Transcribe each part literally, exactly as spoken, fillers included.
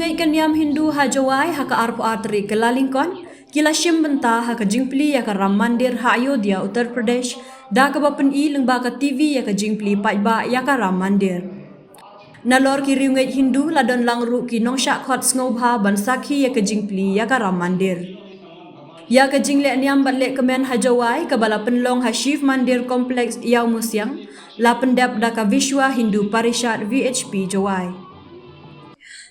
Ngeit ka niam Hindu ha Jowai ha ka arphew ar tarik Kyllalyngkot ki la shim bynta ha ka jingplie ïa ka Ram Mandir ha Ayodhya, Uttar Pradesh, da kaba pyni lyngba ka T V ïa ka jingplie paidbah ïa ka Ram Mandir. Nalor ki riewngeit Hindu la don lang ruh ki nongshah khot sngewbha ban sakhi ïa ka jingplie ïa ka Ram Mandir. Ïa ka jingleh niam bad leh kmen ha Jowai kaba la pynlong ha Shiv Mandir Complex Ïawmusiang la pyndep da ka Vishwa Hindu Parishad V H P Jowai.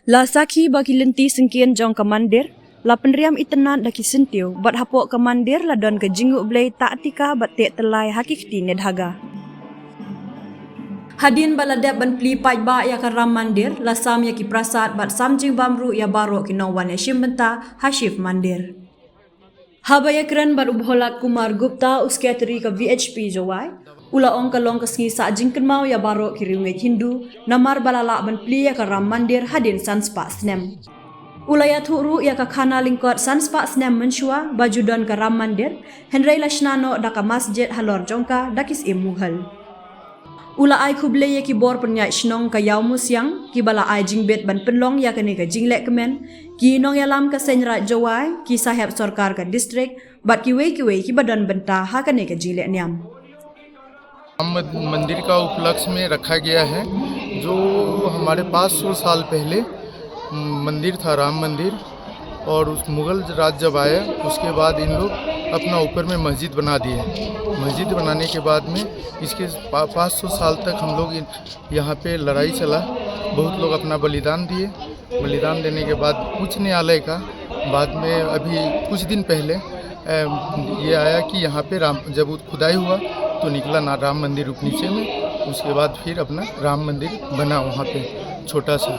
La sakhi ba ki lynti syngkien jong ka mandir la pynriam itynnad da ki syntiew bad hapoh ka mandir la don ka jingnguh blei, tah tika bad teh tyllai ha ki kti ne dhaga. Hadien ba la dep ban plie paidbah ïa ka Ram Mandir, la sam ïa ki prasad bad sam jingbam ruh ïa baroh ki nongwan ïashim bynta ha Shiv Mandir. Haba ïakren bad u Bholat Kumar Gupta, u Secretary ka V H P Jowai, u la ong ka long ka sngi sah jingkynmaw ïa baroh ki riewngeit Hindu namar ba la lah ban plie ïa ka Ram Mandir hadien san spah snem. U la ïathuh ruh ïa ka khana lyngkot san spah snem mynshuwa ba ju don ka Ram Mandir, hynrei la shna noh da ka masjid halor jong ka da ki syiem Mughal. U la ai khublei ïa ki bor pynïaid shnong ka Ïawmusiang kiba la ai jingbit ban pynlong ïa kane ka jingleh kmen, ki nongïalam ka Seiñ Raij Jowai, ki sahep sorkar ka district bad kiwei kiwei kiba don bynta ha kane ka jingleh niam. राम मंदिर का उपलक्ष्य में रखा गया है, जो हमारे पाँच सौ साल पहले मंदिर था, राम मंदिर, और उस मुगल राज जब आए, उसके बाद इन लोग अपना ऊपर में मस्जिद बना दिए। मस्जिद बनाने के बाद में इसके पाँच सौ साल तक हम लोग इन- यहाँ पे लड़ाई चला, बहुत लोग अपना बलिदान दिए। बलिदान देने के बाद उच्च न्यायालय का बाद में अभी कुछ दिन पहले ये आया कि यहाँ पे राम, जब खुदाई हुआ तो निकला ना राम मंदिर रूप नीचे में। उसके बाद फिर अपना राम मंदिर बना वहाँ पे छोटा सा।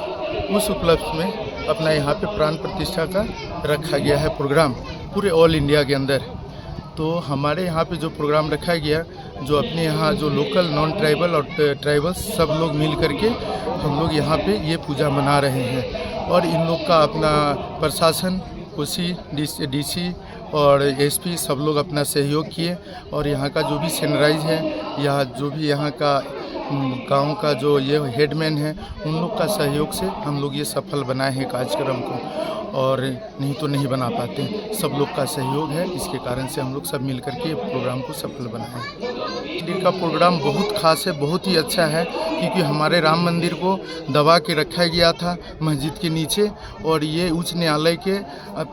उस उपलक्ष्य में अपना यहाँ पे प्राण प्रतिष्ठा का रखा गया है प्रोग्राम पूरे ऑल इंडिया के अंदर। तो हमारे यहाँ पे जो प्रोग्राम रखा गया, जो अपने यहाँ जो लोकल नॉन ट्राइबल और ट्राइबल सब लोग मिल करके हम लोग यहाँ पे ये पूजा मना रहे हैं। और इन लोग का अपना प्रशासन, ओसी, डीसी और एसपी सब लोग अपना सहयोग किए। और यहाँ का जो भी सेनराइज है या जो भी यहाँ का गांव का जो ये हेडमैन है, उन लोग का सहयोग से हम लोग ये सफल बनाए हैं कार्यक्रम को। और नहीं तो नहीं बना पाते। सब लोग का सहयोग है, इसके कारण से हम लोग सब मिल करके प्रोग्राम को सफल बनाए। मंदिर का प्रोग्राम बहुत खास है, बहुत ही अच्छा है, क्योंकि हमारे राम मंदिर को दबा के रखा गया था मस्जिद के नीचे, और ये उच्च न्यायालय के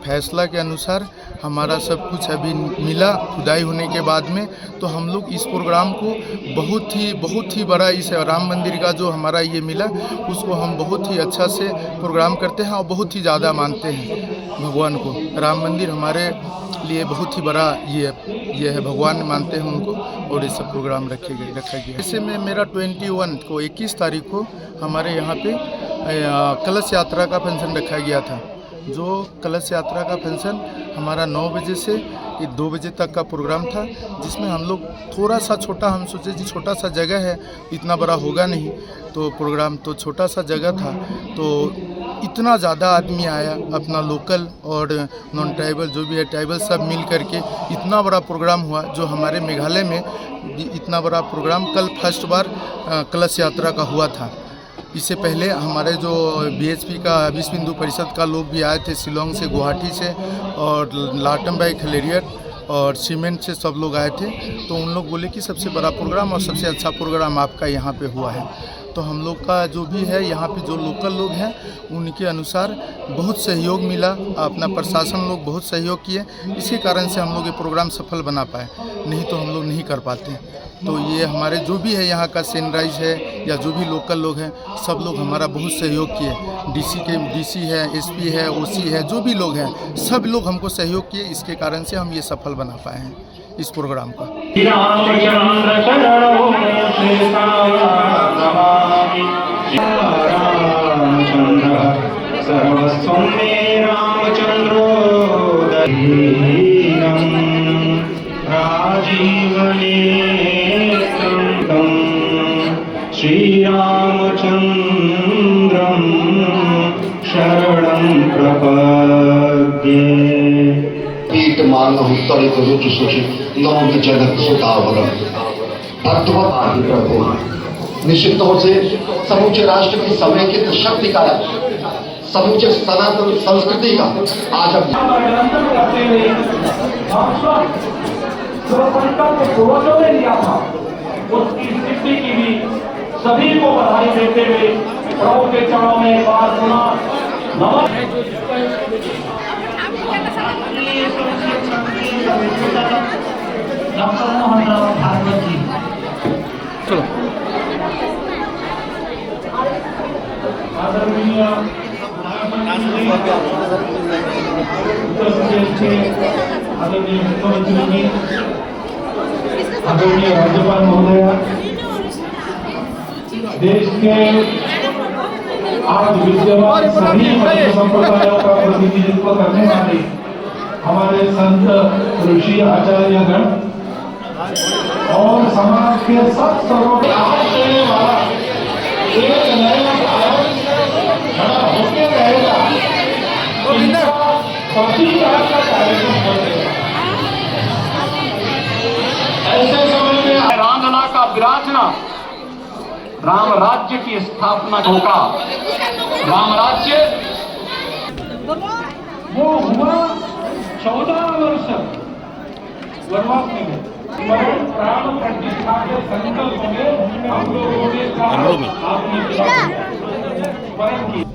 फैसला के अनुसार हमारा सब कुछ अभी मिला खुदाई होने के बाद में। तो हम लोग इस प्रोग्राम को बहुत ही बहुत ही बड़ा, इस राम मंदिर का जो हमारा ये मिला, उसको हम बहुत ही अच्छा से प्रोग्राम करते हैं और बहुत ही ज़्यादा मानते हैं भगवान को। राम मंदिर हमारे लिए बहुत ही बड़ा ये ये है, भगवान मानते हैं उनको। और ये सब प्रोग्राम रखे गए रखा गया। ऐसे में मेरा ट्वेंटी वन को, इक्कीस तारीख को हमारे यहाँ पे कलश यात्रा का फंक्शन रखा गया था। जो कलश यात्रा का फंक्शन हमारा नौ बजे से दो बजे तक का प्रोग्राम था, जिसमें हम लोग थोड़ा सा छोटा, हम सोचे जी छोटा सा जगह है, इतना बड़ा होगा नहीं, तो प्रोग्राम तो छोटा सा जगह था, तो इतना ज़्यादा आदमी आया, अपना लोकल और नॉन ट्राइबल जो भी है, ट्राइबल सब मिल करके इतना बड़ा प्रोग्राम हुआ, जो हमारे मेघालय में इतना बड़ा प्रोग्राम कल फर्स्ट बार कलश यात्रा का हुआ था। इससे पहले हमारे जो बीएचपी का, विश्व हिंदू परिषद का लोग भी आए थे शिलोंग से, गुवाहाटी से, और लाटम भाई खलेरियट और सीमेंट से सब लोग आए थे। तो उन लोग बोले कि सबसे बड़ा प्रोग्राम और सबसे अच्छा प्रोग्राम आपका यहाँ पे हुआ है। तो हम लोग का जो भी है, यहाँ पे जो लोकल लोग हैं, उनके अनुसार बहुत सहयोग मिला। अपना प्रशासन लोग बहुत सहयोग किए, इसके कारण से हम लोग ये प्रोग्राम सफल बना पाए, नहीं तो हम लोग नहीं कर पाते। तो ये हमारे जो भी है, यहाँ का सनराइज है या जो भी लोकल लोग हैं, सब लोग हमारा बहुत सहयोग किए। डीसी के डीसी है, एसपी है, ओसी है, जो भी लोग हैं, सब लोग हमको सहयोग किए। इसके कारण से हम ये सफल बना पाए हैं इस प्रोग्राम का। श्री रामचंद्र चरणौ श्रिता नमामि। रामचंद्र सर्वस्वं मे रामचंद्रो दधीरं राजीवनेत्रं तं श्रीरामचंद्रं शरणं प्रपद्ये। पीत मानहु तरित रुचि सुचि नौमि जनक सुतावरम। तद्वत आदि प्रभु। निश्चित तौर से समूचे राष्ट्र की समेकित शक्ति का समूचे सनातन संस्कृति का आज हम करते हुए भाषा जो संकल्प पूर्वजों ने लिया था, उसकी सिद्धि की भी सभी को बधाई देते हुए प्रभु के चरणों में एक बार पुनः नमन। डॉक्टर मोहन राव भागवत जी। चलो। आदरणीय प्रधानमंत्री जी, उत्तर प्रदेश के आदरणीय मुख्यमंत्री जी, आदरणीय राज्यपाल महोदया, देश के आज विद्यमान सभी मत संप्रदायों का प्रतिनिधित्व करने वाले हमारे संत ऋषि आचार्य गण और समाज के सब स्तरों पर आज देने वाला एक नया भारत खड़ा होके रहेगा। इनका प्रतीक आज का कार्यक्रम बन गया। ऐसे समय में रांगला का विराजना, राम राज्य की स्थापना होगा। राम राज्य वो हुआ चौदह वर्ष वनवास में गए। परम प्राण प्रतिष्ठा के संकल्प में हम लोगों ने कहा, हमरो में। आपने स्मरण किया।